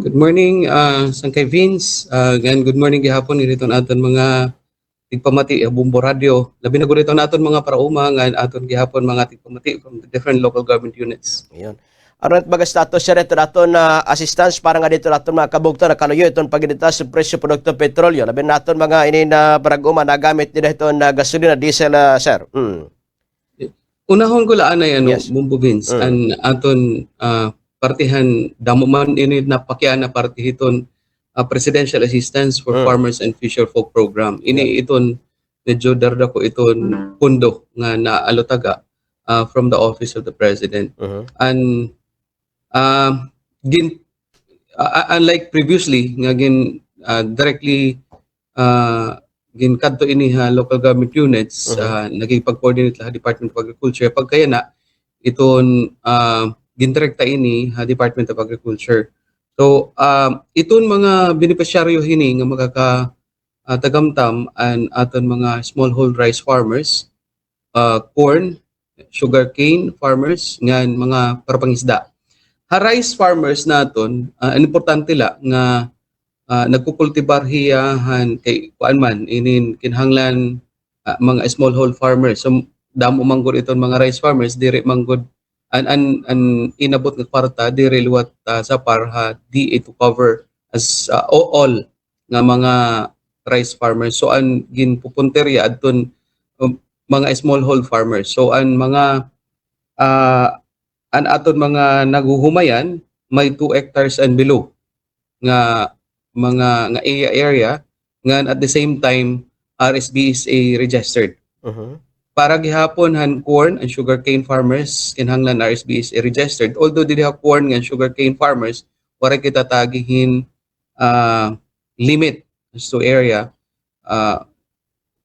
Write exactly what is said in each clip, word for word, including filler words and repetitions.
Good morning, ah, Sangkay Vince. Ah, ngan good morning gihapon diri iton aton mga tigpamati ha Bombo Radio. Labi na gud iton aton mga parauma ngan aton gihapon mga tigpamati from the different local government units. Ayun. Ano it mga status, sir, iton aton, ah, assistance para nga dito aton mga kabugto nakaluyo iton paginitas sa presyo produkto petrolyo? Labi na aton mga ini na parag-uma nagamit nila iton, ah, gasolina, diesel, ah, sir. Mm. Unahon ko la anay, ano, Yes. Bombo Vince, Mm. an aton, ah, parte han damo man ini napakiana parte hiton, ah, Presidential Assistance for Mm. Farmers and Fisher Folk Program. Ini Yeah. iton medyo dardako iton pundo nga naalutaga, ah, from the office of the president. Mhm. And, ah, gin-, ah, ah, unlike previously nga gin-, ah, directly, ah, ginkadto ini ha local government units, Mhm. ah, nagipag-coordinate la ha Department of Agriculture. Pagkayana, iton, ah, gindirekta ini ha Department of Agriculture. So, ah, iton mga benepisyaryo hini nga makaka-, ah, tagamtam an aton mga smallhold rice farmers, ah, corn, sugarcane farmers, ngan mga parapangisda. Ha rice farmers naton, ah, an importante la nga, ah, nagkukultibar hiya han kay kuan man, inin kinahanglan, ah, mga smallhold farmers. So, damo man gud iton mga rice farmers, diri man gud an, an, an inabot nga kwarta, diri liwat, ah, sa par ha D A to cover as, ah, o-, all nga mga rice farmers. So, an ginpupuntirya adton, um, mga smallhold farmers. So, an mga, ah, an aton mga naghuhumayan, may two hectares and below nga mga, nga area, area, ngan at the same time, R S B S A registered. Mhm. Para gihapon han corn and sugarcane farmers, kinahanglan R S B S A registered. Although diri ha corn ngan sugarcane farmers, waray kita tagi hin, ah, limit as to area, ah,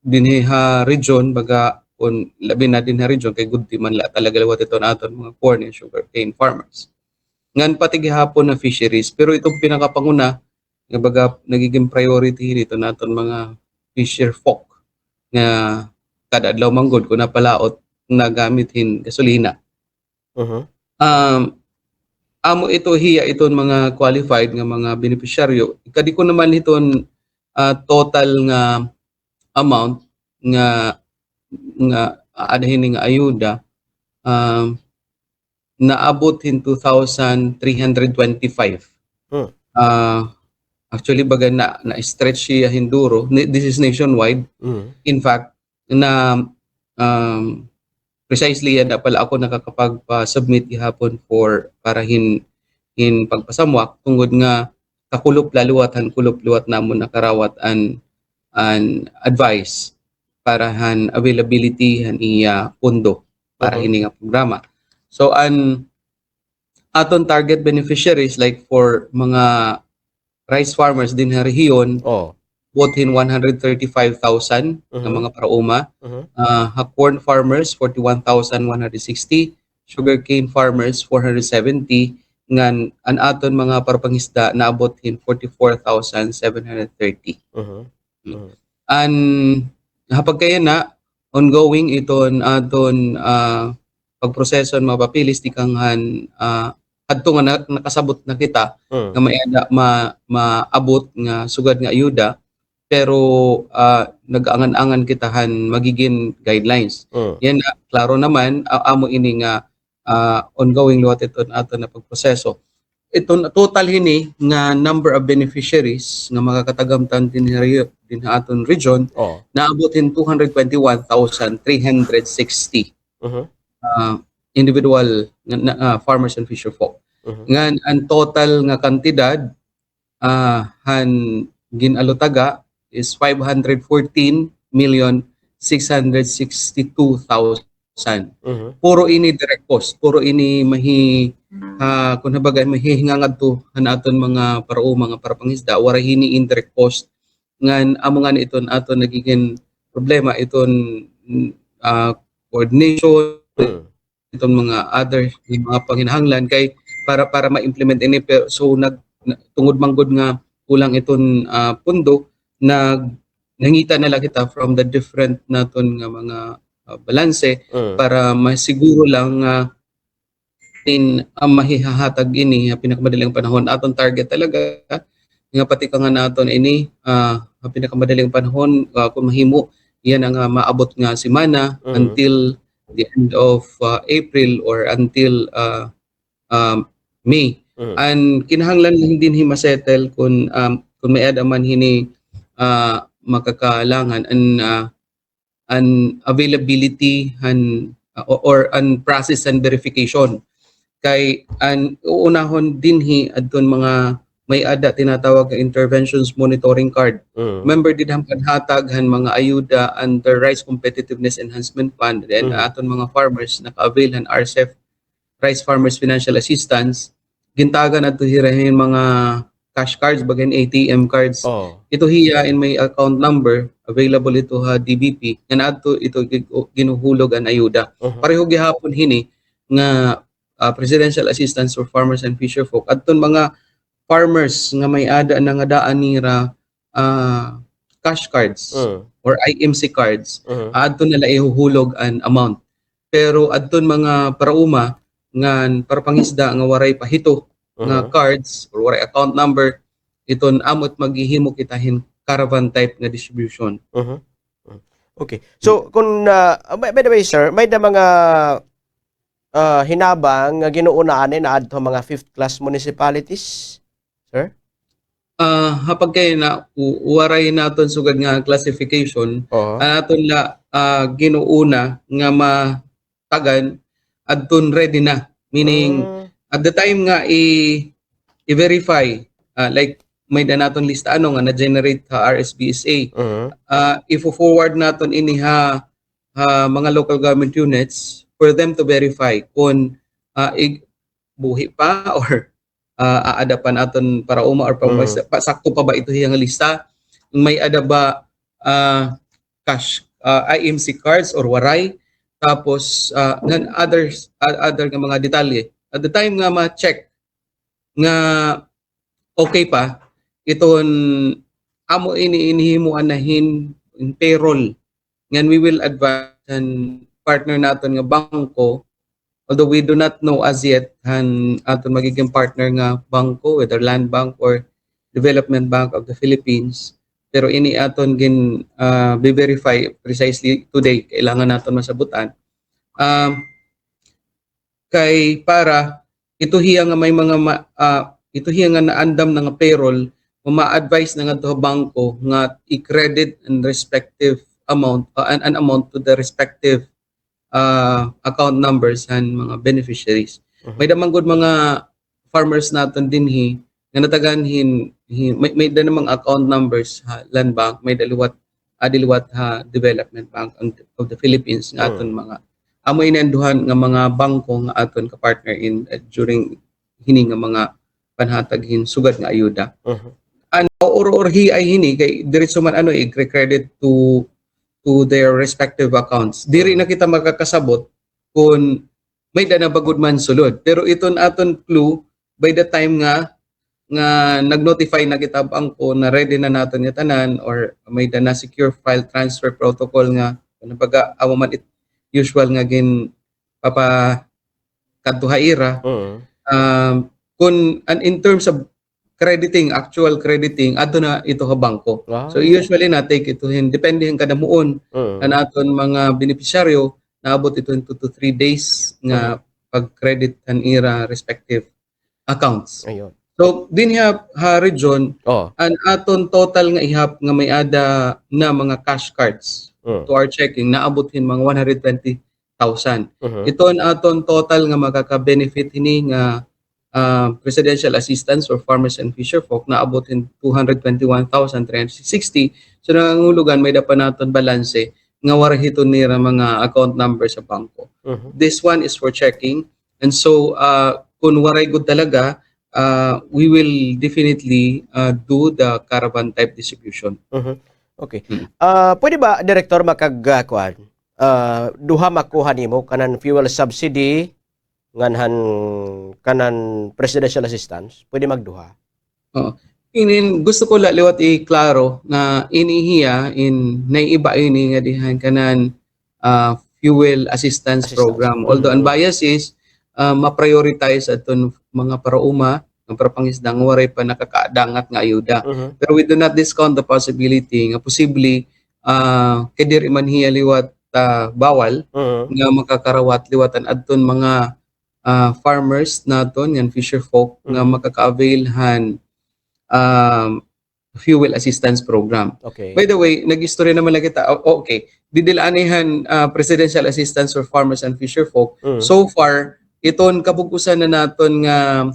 dinhi ha region, baga, kun labi na dinhi ha region, kay gudti man la talaga liwat iton aton mga corn and sugarcane farmers. Ngan pati gihapon na fisheries, pero iton pinakapanguna, nga baga, nagigin priority hini iton aton mga fisher folk, nga kada adlaw man gud, kun napalaot, nagamit hin gasolina. Mhm. Um, amo ito hiya iton mga qualified nga mga benepisyaryo. Kadi ko naman hiton, ah, total nga amount nga, nga aada hini nga ayuda, um, naabot hin two thousand three hundred twenty-five. Hmm. Ah, actually, baga na, na-stretch hiya hin duro. Ni-, this is nationwide. Mhm. In fact, na, um, precisely, ada pa la ako nakakapagpa-submit gihapon for, para hin, hin pagpasamwak, tungod nga kakulop la liwat han kulop liwat namon nakarawat an, an advice para han availability han iya pondo para Mhm. hini nga programa. So, an aton target beneficiaries, like, for mga rice farmers dinhi ha rehiyon, Oh. abot hin one hundred thirty-five thousand nga Mhm. mga parauma. Mhm. Ah, ha corn farmers, forty-one thousand one hundred sixty. Sugarcane farmers, four hundred seventy. Ngan an aton mga parapangisda naabot hin forty-four thousand seven hundred thirty. Mhm. Hmm. Mhm. An, ha pagkayana, ongoing iton aton, ah, pagproseso han mga papeles tikang han, ah, hadto nga na-, nakasabot na kita Hmm. nga may-ada ma-, maabot nga sugad nga ayuda, pero, ah, nag-aangan-angan kita han magigin guidelines. Hmm. Yana, klaro naman, a-, amo ini nga, ah, ongoing liwat iton aton nga pagproseso. Iton total hini nga number of beneficiaries nga makakatagamtam dinhi ha re-, dinhi ha aton region, Oh. naabot hin two hundred twenty-one thousand three hundred sixty, Mhm. ah, individual nga, na, ah, farmers and fisher folk. Mhm. Ngan an total nga kantidad, ah, han gin-alutaga is five hundred fourteen million six hundred sixty-two thousand. Mhm. Puro ini direct cost, puro ini mahi-, ah, kun habaga, mahihinga ngadto han aton mga parauma nga parapangisda, waray hini indirect cost. Ngan amo ngani iton aton nagigin problema, iton, ah, coordination, Hmm. iton mga other, mga panginahanglan kay para, para ma-implement ini, pero so nag-, na-, tungod man gud nga kulang iton, ah, pondo, nag-, nangita na la kita from the different naton nga mga, ah, balanse Mm. para masiguro lang nga in, ah, mahihahatag ini ha pinakamadaling panahon. Aton target talaga nga patikang naton ini, ah, ha pinakamadaling panahon, ah, kon mahimo, yana nga maabot nga semana, mhm, until the end of, ah, April or until, ah, um, May. Mhm. An kinahanglan lang dinhi ma-settle kon, um, kon may-ada man hini, ah, makakalangan an, ah, an availability han, uh, o-, or an process han verification. Kay an uunahon dinhi adton mga may-ada tinatawag nga interventions monitoring card. Mm. Remember dida han paghatag han mga ayuda under Rice Competitiveness Enhancement Fund, then, mm, aton mga farmers naka-avail han R C E F, Rice Farmers Financial Assistance, gintagan adto hira hin mga cash cards, baga hin A T M cards. Oh. Ito hiya in may account number, available ito ha D B P, ngan adto ito gin-, ginuhulog an ayuda. Mhm. Pareho gihapon hini nga, ah, Presidential Assistance for Farmers and Fisherfolk. Adton mga farmers nga may-ada na nga daan nira, ah, cash cards, mm, or I M C cards, mhm, adto na la ihuhulog an amount. Pero adton mga parauma ngan parapangisda nga waray pa hito nga, mhm, cards or waray account number, iton amo it maghihimo kita hin caravan type nga distribution. Mhm. Mhm. Okay. So, kun, ah, by, by the way, sir, may-ada mga, ah, hinabang nga ginuuna ani na adto mga fifth class municipalities, sir? Ah, ha pagkaina, u-, waray naton sugad nga classification. Oo. An aton la, ah, ginuuna nga ma-, tagan, adton ready na. Meaning, mm, at the time nga i-, i-verify, ah, like, may-ada naton lista ano nga na-generate ha R S B S A. Mhm. Ah, ifo-forward naton ini ha, ha mga local government units for them to verify kon, ah, ig-, buhi pa or ah, aada pa an aton parauma or pa-, mm, pa-, sakto pa ba ito hiya nga lista? May-ada ba, ah, cash, ah, I M C cards or waray? Tapos, ah, ngan others, ah, other nga mga detalye. At the time nga ma-check nga okay pa, iton amo ini inhimuan na hin, hin payroll. Ngan we will advise an partner naton nga bangko, although we do not know as yet han aton magiging partner nga bangko, whether Land Bank or Development Bank of the Philippines, pero ini aton gin, ah, be-verify precisely today. Kailangan naton masabot-an. Um, kay para ito hiya nga may mga ma-, ah, ito hiya nga naandam na nga payroll, ma-advise na ngadto ha bangko nga i-credit an respective amount, ah, an, an amount to the respective, ah, account numbers han mga beneficiaries. Mhm. May-ada man gud mga farmers naton dinhi nga natagan hin, hin, may, may-ada namang account numbers ha Land Bank, may-ada liwat, adi liwat ha Development Bank ang, of the Philippines nga, mm, aton mga, amo ini an duha nga mga bangko nga aton ka-partner in, uh, during hini nga mga panhatag hin sugad nga ayuda. Mhm. An or, or hi ay hini kay diretso man ano i-credit to, to their respective accounts. Diri, mhm, na kita makakasabot kon may-ada na ba gud man sulod. Pero iton aton clue, by the time nga, nga nag-notify na kita bangko na ready na naton nga tanan or may-ada na secure file transfer protocol nga, ano baga, amo man it usual nga ginpapakadto ha ira. Mm. Um, kun, an, in terms of crediting, actual crediting, adto na ito ha bangko. Ah. So, usually na-take ito hin, depende hin kadamuon, mm, an aton mga benepisyaryo, naabot ito hin two to three days nga, mhm, pag-credit han ira respective accounts. Ayun. So, dinhi ha, ha region, oh, an aton total nga ihap nga may-ada na mga cash cards, mm, to our checking, naabot hin mga one hundred twenty thousand. Mhm. Ito an aton total nga makaka-benefit hini nga, ah, presidential assistance for farmers and fisherfolk, naabot hin two hundred twenty-one thousand three hundred sixty. So, nangangahulugan may-ada pa naton balanse nga waray hiton nira mga account number sa bangko. Mhm. This one is for checking. And so, ah, kun waray gud talaga, ah, we will definitely, ah, do the caravan type distribution. Mhm. Okay. Mm. Ah, pwede ba, Director, makag-, ah, kuan, ah, duha makuha nimo, kanan fuel subsidy, ngan han, kanan presidential assistance? Pwede magduha? Oo. Inin, gusto ko la liwat iklaro nga ini hiya in naiiba ini ngadi han kanan, ah, fuel assistance, assistance, program. Although an, mm, bias is, ah, ma-prioritize aton mga parauma, nga parapangisda nga waray pa nakakadangat nga ayuda. Mhm. Pero we do not discount the possibility nga posible, ah, kay diri man hiya liwat, ah, bawal, mhm, nga makakarawat liwat an adton mga, ah, farmers naton, ngan fisher folk, nga, mhm, makaka-avail han, um, fuel assistance program. Okay. By the way, nag-istorya naman la kita. O-, okay. Didi la anay han, ah, presidential assistance for farmers and fisher folk. Mm. So far, iton kabug-osan na naton nga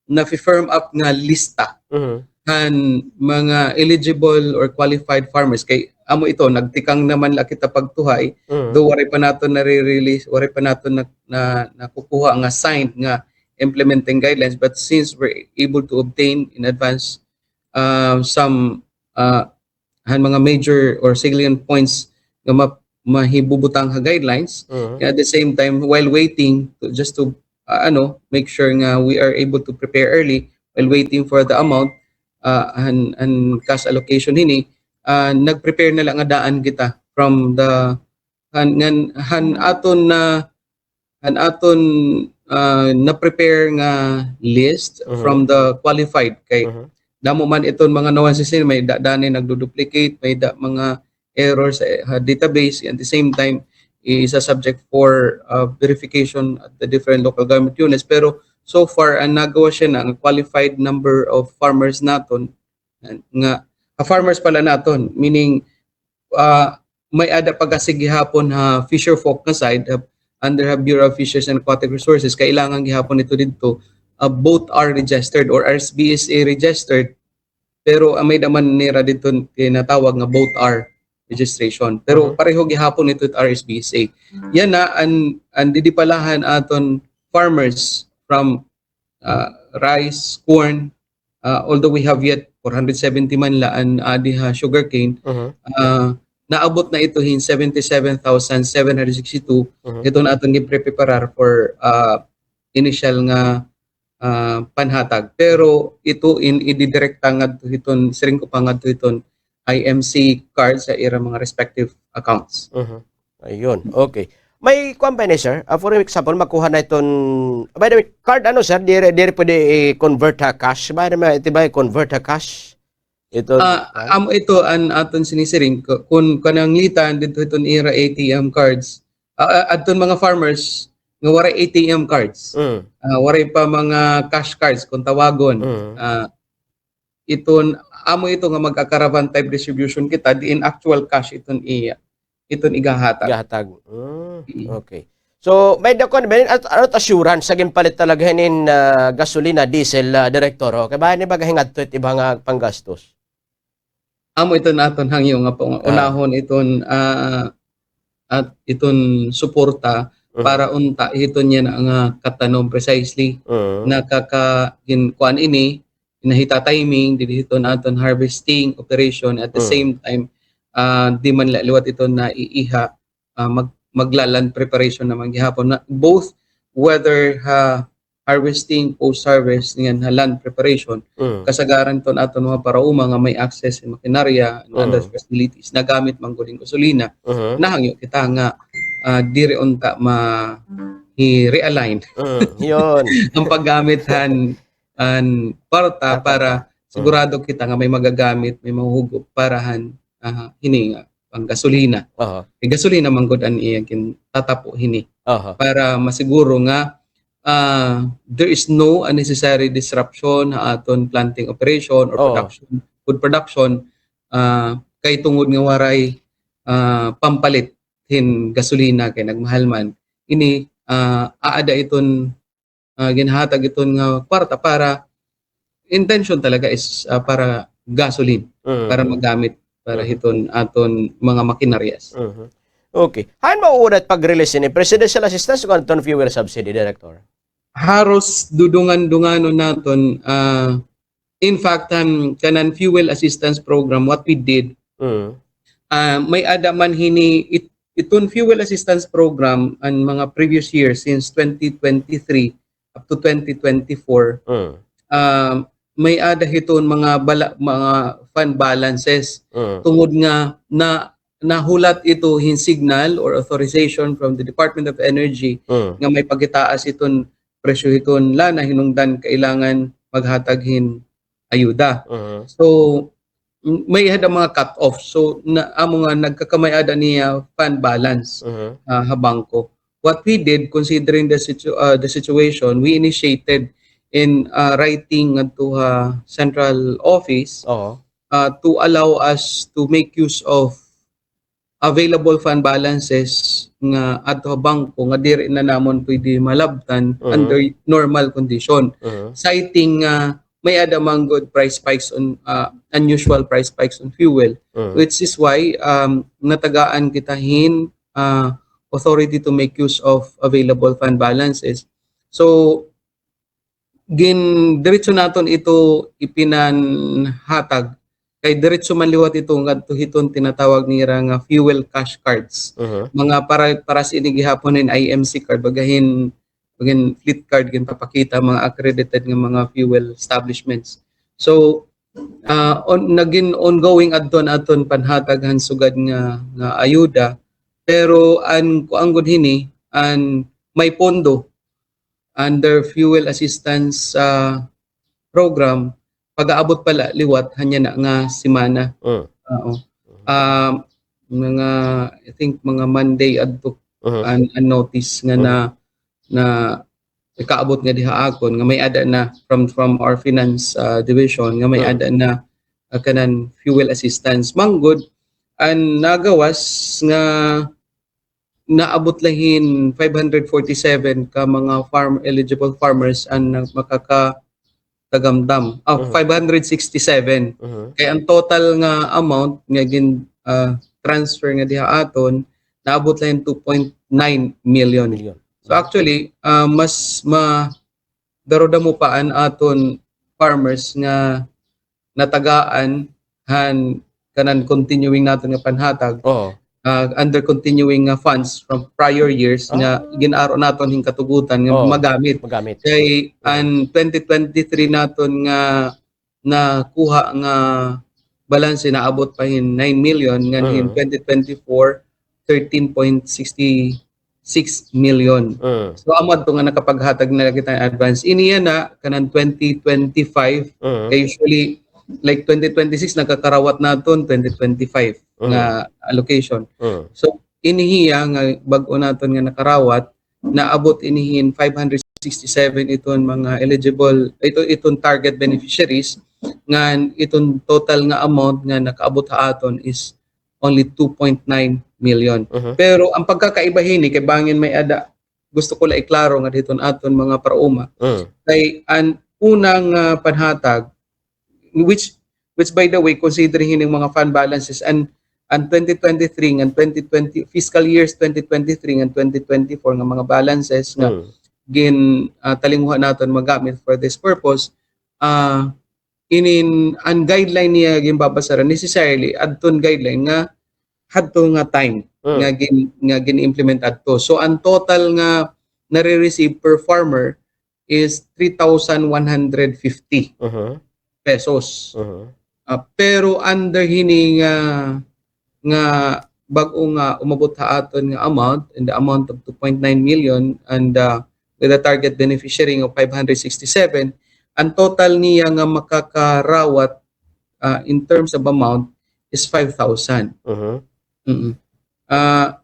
na-firm up nga lista, mhm, han mga eligible or qualified farmers. Kay amo ito, nagtikang naman la kita pagtuhay, mm, though waray pa naton nare-release, waray pa naton na, na, nakukuha nga signed nga implementing guidelines, but since we're able to obtain in advance, uh, some, uh, han mga major or salient points nga ma-, mahibubutang ha guidelines. Mhm. Kaya at the same time, while waiting to, just to, uh, ano, make sure nga we are able to prepare early while waiting for the amount, uh, han, han cash allocation hini, uh, nag-prepare na la nga daan kita from the han, ngan, han aton na, han aton, ah, na-prepare nga list, mhm, from the qualified. Kay, mhm, damo man iton mga nuances ini, may da, danay nagdu-duplicate, may da mga errors sa, ha, database, at the same time, isa subject for, ah, verification at the different local government units. Pero so far, an nagawas yana nga qualified number of farmers naton, nga, ah, farmers pala naton, meaning, ah, may-ada pag-asig gihapon ha fisher folk nga side, ha, under ha Bureau of Fisheries and Aquatic Resources, kailangan gihapon ito didto, ah, both are registered or R S B S A registered, pero, ah, may-ada man nira didto tinatawag nga both are registration. Pero, mhm, pareho gihapon ito it R S B S A. Yana, an, an didi pala han aton farmers from, ah, rice, corn, ah, although we have yet four hundred seventy man la an adi ha sugarcane, mhm, ah, naabot na ito hin seventy-seven thousand seven hundred sixty-two, mhm, iton aton ginpreparar for, ah, initial nga, ah, panhatag. Pero ito in, ididirekta ngadto hiton, siring ko pa, ngadto hiton I M C card sa ira mga respective accounts. Mhm. Ayun, okay. May kuan ba ini, sir? Ah, for example, makuha na iton, by the way, card, ano, sir, diri, diri pwede i-convert ha cash? Ba naman, ito ba i-convert ha cash? Ito, ah, ah? Amo ito an aton sinisiring, ku-, kun kananglitan didto hiton ira A T M cards, ah, ah, adton mga farmers nga waray A T M cards. Mm. Ah, waray pa mga cash cards, kung tawagon. Mm. Ah, iton, amo ito nga mag-a-caravan type distribution kita, diin actual cash iton iya, iton igahatag. Igahatag. Mm, mm. Okay. So, may da kuan, may at, ano, assurance sa ginpalit talaga hinin, ah, gasolina, diesel, ah, Direktor, ho? Kay bangin baga hingadto it iba nga panggastos. Amo iton aton hangyo nga pang-, ah, unahon iton, ah, at iton suporta, mm, para unta hiton yana nga katanom precisely. Mm. Nakaka-, gin-, kuan ini, nahita timing, didi hiton aton harvesting operation, at the, mm, same time, ah, di man la liwat iton naiiha, ah, mag-, magla-land preparation naman gihapon. Na, both whether ha harvesting, post-harvest, ngan ha land preparation, mm, kasagaran iton aton mga parauma nga may access hin makinarya, and, mm, other facilities, nagamit man gud hin gasolina. Mhm. Nahangyo kita nga, ah, diri unta ma-, hi-realign, mm, yun, an paggamit han, an kwarta, kwarta, para, mm, sigurado kita nga may magagamit, may mahuhugop para han, ah, hini nga panggasolina. Aha. Kay gasolina man gud an iya gintatapo hini. Aha. Para masiguro nga, ah, there is no unnecessary disruption ha aton planting operation or, oo, production, food production, ah, kay tungod nga waray, ah, pampalit hin gasolina kay nagmahal man. Ini, ah, aada iton ah, ginhatag iton nga kwarta para, intention talaga is, ah, para gasoline, mm, para magamit para, mm, hiton aton mga makinaryas. Mhm. Okay. Hain mauuna it pag-release hini, presidential assistance o kanton fuel subsidy, Director? Haros dudungan-dunganon naton, ah, in fact, han kanan fuel assistance program, what we did, mm, ah, may-ada man hini it-, iton fuel assistance program an mga previous years since twenty twenty-three up to twenty twenty-four, mm, ah, may-ada hiton mga bala-, mga fund balances, mm, tungod nga na, nahulat ito hin signal or authorization from the Department of Energy nga may pagitaas iton presyo hiton lana, hinungdan kailangan maghatag hin ayuda. So, may ada mga cut-off. So, na, amo nga nagkakamay-ada niya fund balance, ah, ha bangko. What we did, considering the situ-, ah, the situation, we initiated in, ah, writing ngadto ha central office, ah, to allow us to make use of available fund balances nga adto ha bangko nga diri na namon pwede malabtan under normal condition. Citing nga may-ada man gud price spikes on, ah, unusual price spikes on fuel, which is why, um, natagaan kita hin, ah, authority to make use of available fund balances. So, gin-, diretso naton ito ipinanhatag. Kay diretso man liwat ito ngadto hiton tinatawag nira nga fuel cash cards. Mga para, para sini gihapon hin I M C card, baga hin, baga hin fleet card, ginpapakita mga accredited nga mga fuel establishments. So, ah, on, nagin ongoing adto an aton panhatag han sugad nga, nga ayuda. Pero an, kuan gud hini, an may pondo under fuel assistance, ah, program, pag-aabot pa la liwat han yana nga semana. Oo. Ah, mga, I think, mga Monday adto an, an notice nga na, na ikaabot nga diha akon nga may-ada na from, from our finance, ah, division nga may-ada na, ah, kanan fuel assistance. Man gud, an nagawas nga naabot la hin five hundred forty-seven ka mga farm, eligible farmers an nag-, makakatagamtam. Ah, five hundred sixty-seven. Kay an total nga amount nga gin, ah, transfer nga diha aton, naabot la hin two point nine million. So actually, ah, mas ma-, darudamo pa an aton farmers nga natagaan han kanan continuing naton nga panhatag, ah, under continuing nga funds from prior years nga gin-aro naton hin katugutan nga magamit. Kay an twenty twenty-three naton nga nakuha nga balanse naabot pa hin nine million, ngan hin twenty twenty-four, thirteen point six six million. So, amo adto nga nakapaghatag na la kita hin advance. Ini yana, kanan twenty twenty-five, kay usually, like, twenty twenty-six, nakakarawat naton twenty twenty-five nga allocation. So, ini hiya nga bag-o naton nga nakarawat, naabot ini hin five hundred sixty-seven iton mga eligible, ito, iton target beneficiaries, ngan iton total nga amount nga nakaabot ha aton is only two point nine million. Pero an pagkakaiba hini, kay bangin may-ada, gusto ko la iklaro nga didto han aton mga parauma. Kay an unang, ah, panhatag, which, which by the way, considering hining mga fund balances, an, an twenty twenty-three ngan twenty twenty, fiscal years twenty twenty-three ngan twenty twenty-four nga mga balances nga gin, ah, talinguha naton magamit for this purpose, ah, inin, an guideline niya ginbabasaran, necessarily, adton guideline nga hadto nga time nga gin-, nga gin-implement adto. So, an total nga nare-receive per farmer is three thousand one hundred fifty pesos. Ah, pero under hini nga, nga bag-o nga umabot ha aton nga amount, in the amount of two point nine million, and, ah, with a target beneficiary of five hundred sixty-seven, an total niya nga makakarawat, ah, in terms of amount is five thousand. Ah,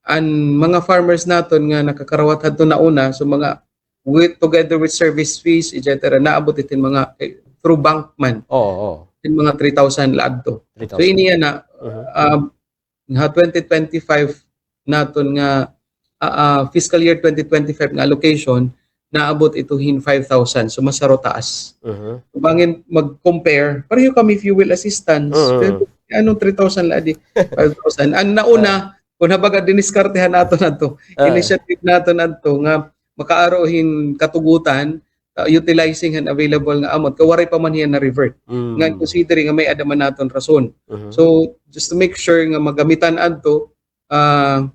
an mga farmers naton nga nakakarawat hadto nauna, so mga with, together with service fees, et cetera, naabot iton mga, eh, through bank man. Oo, oo. Iton mga three thousand la adto. So, ini yana, ah, ha twenty twenty-five naton nga, ah, ah, fiscal year twenty twenty-five nga allocation, naabot ito hin five thousand. So, mas haro taas. Bangin mag-compare, pareho kami fuel assistance, pero anong three thousand la adi? Five thousand. An nauna, kon habaga diniskartehan naton adto, initiative naton adto nga makaaro hin katugutan, ah, utilizing han available nga amount, kay waray pa man hiya na-revert. Ngan considering nga may-ada man naton rason. So, just to make sure nga magamitan adto, ah,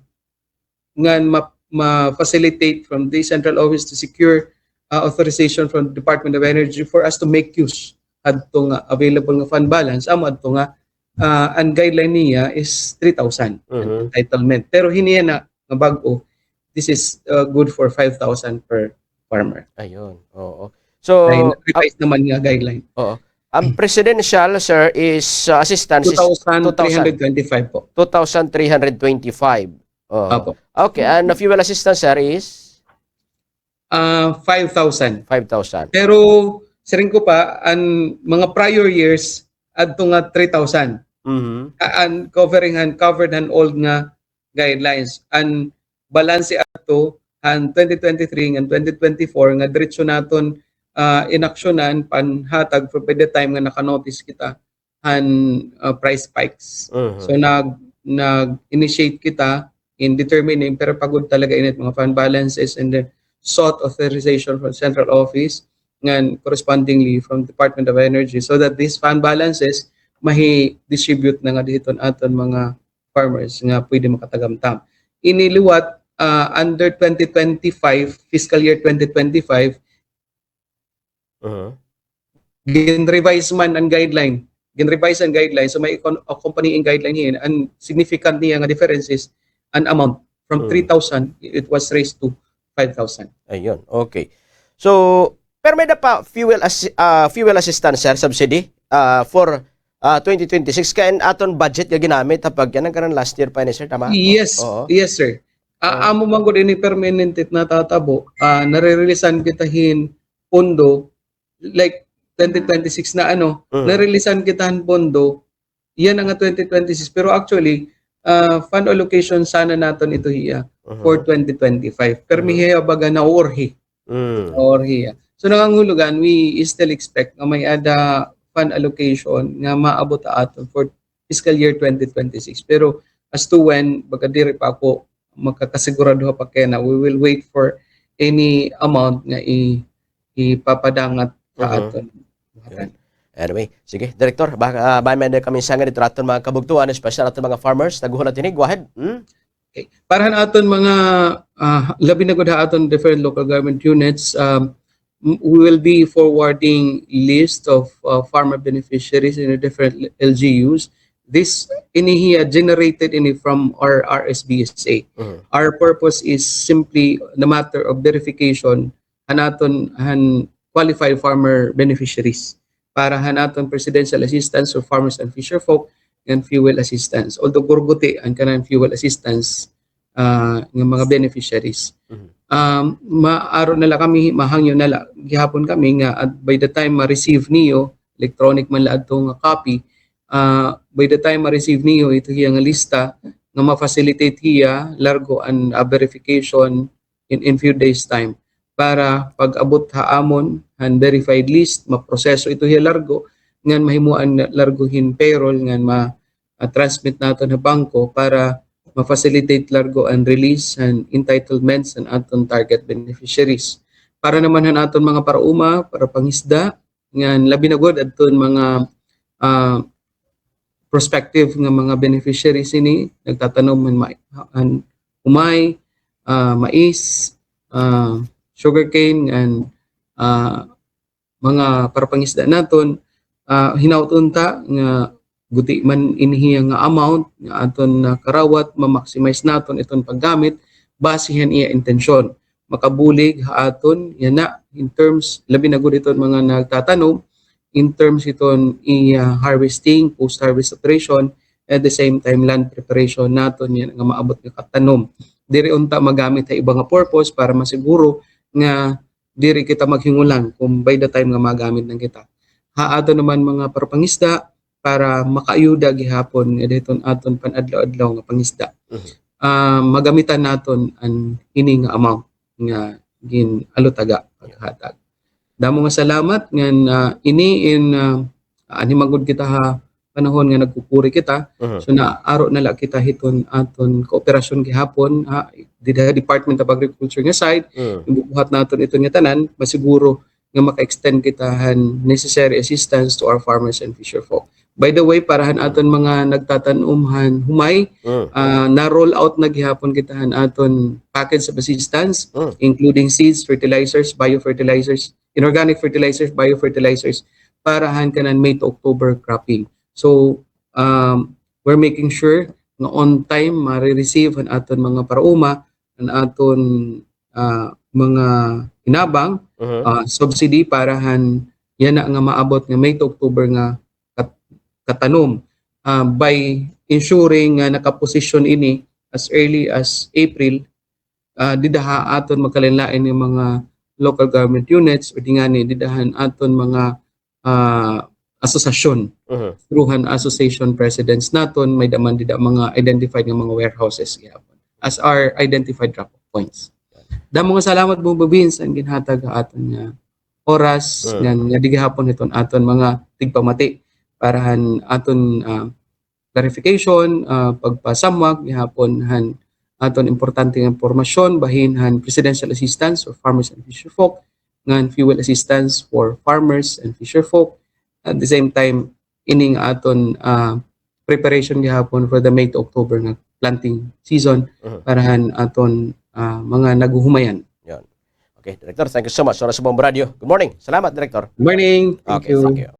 ngan ma-, ma-facilitate from the central office to secure, ah, authorization from the Department of Energy for us to make use hadto nga available nga fund balance, amo adto nga ah, an guideline niya is three thousand an Mhm. entitlement. Pero hini yana nga bag-o, this is, ah, good for five thousand per farmer. Ayun, oo. So, Ay, revised naman nga guideline. Oo. Ang presidential, sir, is, ah, assistance is two thousand three hundred twenty-five po. Two thousand three hundred twenty-five. Oo. Opo. Okay, and the fuel assistance, sir, is? Ah, five thousand. Five thousand. Pero, siring ko pa, an mga prior years, adto nga three thousand. Mhm. Ah, an covering han, covered han old nga guidelines. An balanse adto han twenty twenty-three ngan twenty twenty-four nga diretso naton, ah, inaksyonan, panhatag from by the time nga naka-notice kita han, ah, price spikes. Mhm. So, nag-, nag-initiate kita in determining pira pa gud talaga ini it mga fund balances and then sought authorization from central office ngan correspondingly from Department of Energy so that these fund balances mahi-distribute na ngadi hiton aton mga farmers nga pwede makatagamtam. Ini liwat, ah, under twenty twenty-five, fiscal year twenty twenty-five, Mhm. gin-revise man an guideline. Gin-revise an guideline. So, may accompanying guideline hiya. An significant niya nga difference is an amount. From Mm. three thousand, it was raised to five thousand. Ayun, okay. So, pero may-ada pa fuel assi-, ah, fuel assistance, sir, subsidy, ah, for, ah, twenty twenty-six. Kay an aton budget nga ginamit, ha, pag-, yana kanan last year pa ini, sir, tama? Yes, Oo. yes, sir. Ah, Oo. amo man gud ini permanent it natatabo. Ah, nare-releasean kita hin pondo, like, twenty twenty-six na ano, Mm. nare-releasean kita hin pondo, yana nga twenty twenty-six. Pero actually, ah, fund allocation sana naton ito hiya Mhm. for twenty twenty-five. Permi Mhm. hiya baga naurhi. Mm. Or hiya. So, nangangahulugan, we still expect nga may-ada fund allocation nga maabot ha aton for fiscal year twenty twenty-six. Pero as to when, baga diri pa ako makakasigurado ha pakena. We will wait for any amount nga i-, ipapadangat sa Mhm. aton. Good. Anyway, sige, Director, baka, ah, baka may-ada kami sangad didto ha aton mga kabugtoan, especially aton mga farmers, naghuhulat hini, go ahead. Hmm? Okay. Para han aton mga, ah, labi na gud ha aton different local government units, um, m-, we will be forwarding list of, uh, farmer beneficiaries in the different L G Us. This, ini hiya generated ini from our R S B S A. Mhm. Our purpose is simply the matter of verification han aton, han qualified farmer beneficiaries para han aton presidential assistance for farmers and fisherfolk and fuel assistance. Although gurguti an kanan fuel assistance, ah, nga mga beneficiaries. Mhm. Um, maaro na la kami, mahangyo na la gihapon kami nga at by the time ma-receive niyo, electronic man la adto nga copy, ah, by the time ma-receive niyo ito hiya nga lista, nga ma-facilitate hiya, largo an, ah, verification in, in few days time. Para pag-abot ha amon, han verified list, maproseso ito hiya largo, ngan mahimoan largo hin payroll, ngan ma-, ah, transmit naton ha bangko para ma-facilitate largo an release han entitlements han aton target beneficiaries. Para naman han aton mga parauma, parapangisda, ngan labi na gud adton mga, ah, prospective nga mga beneficiaries ini, nagtatanom han ma-, han humay, ah, mais, ah, sugarcane, ngan, ah, mga parapangisda naton, ah, hinaot unta nga guti man ini hiya nga amount nga aton nakarawat, ma-maximize naton iton paggamit base han iya intensyon. Makabulig ha aton yana in terms, labi na gud iton mga nagtatanom, in terms iton iya harvesting, post-harvest operation, at the same time land preparation naton yana nga maabot nga katanom. Diri unta magamit ha iba nga purpose para masiguro nga diri kita maghingulang kung by the time nga magamit na kita. Ha aton naman mga parapangisda, para makaayuda gihapon nga didto ha aton pan-adlaw-adlaw nga pangisda. Mhm. Ah, magamitan naton an ini nga amount nga gin-alutaga paghatag. Damo nga salamat ngan, ah, ini in, ah, anhi man gud kita ha panahon nga nagkukuri kita. Mhm. So, naaro na la kita hiton aton kooperasyon gihapon, ha, dida Department of Agriculture nga side, Mm. bubuhat naton iton nga tanan, masiguro nga maka-extend kita han necessary assistance to our farmers and fisherfolk. By the way, para han Mm. aton mga nagtatan-om han humay, Mm. ah, na-roll out na gihapon kita han aton package of assistance, Mm. including seeds, fertilizers, biofertilizers, inorganic fertilizers, biofertilizers, para han kanan May to October cropping. So, um, we're making sure nga on time mare-receive han aton mga parauma, an aton, ah, mga hinabang, Mhm. ah, subsidy para han yana nga maabot nga May to October nga kat-, katanom. Ah, by ensuring nga nakaposisyon ini as early as April, ah, dida ha aton magkalain-lain nga mga local government units o di ngani dida han aton mga, ah, asosasyon. Mhm. Through han association presidents naton, may-ada man dida mga identified nga mga warehouses gihapon as our identified drop-off points. Damo nga salamat, Bong Babin, sa ginhatag ha aton nga oras, Mm. ngan nga di gihapon hiton aton mga tigpamati para han aton, ah, clarification, ah, pagpasamwag gihapon han aton importante nga impormasyon bahin han presidential assistance for farmers and fisherfolk, ngan fuel assistance for farmers and fisherfolk. At the same time, ini nga aton, ah, preparation gihapon for the May to October nga planting season Mhm. para han aton, ah, mga naghuhumayan. Yan. Okay, Director, thank you so much. Oras sa Bombo Radyo. Good morning. Salamat, Director. Good morning. Thank Okay, you. Thank you.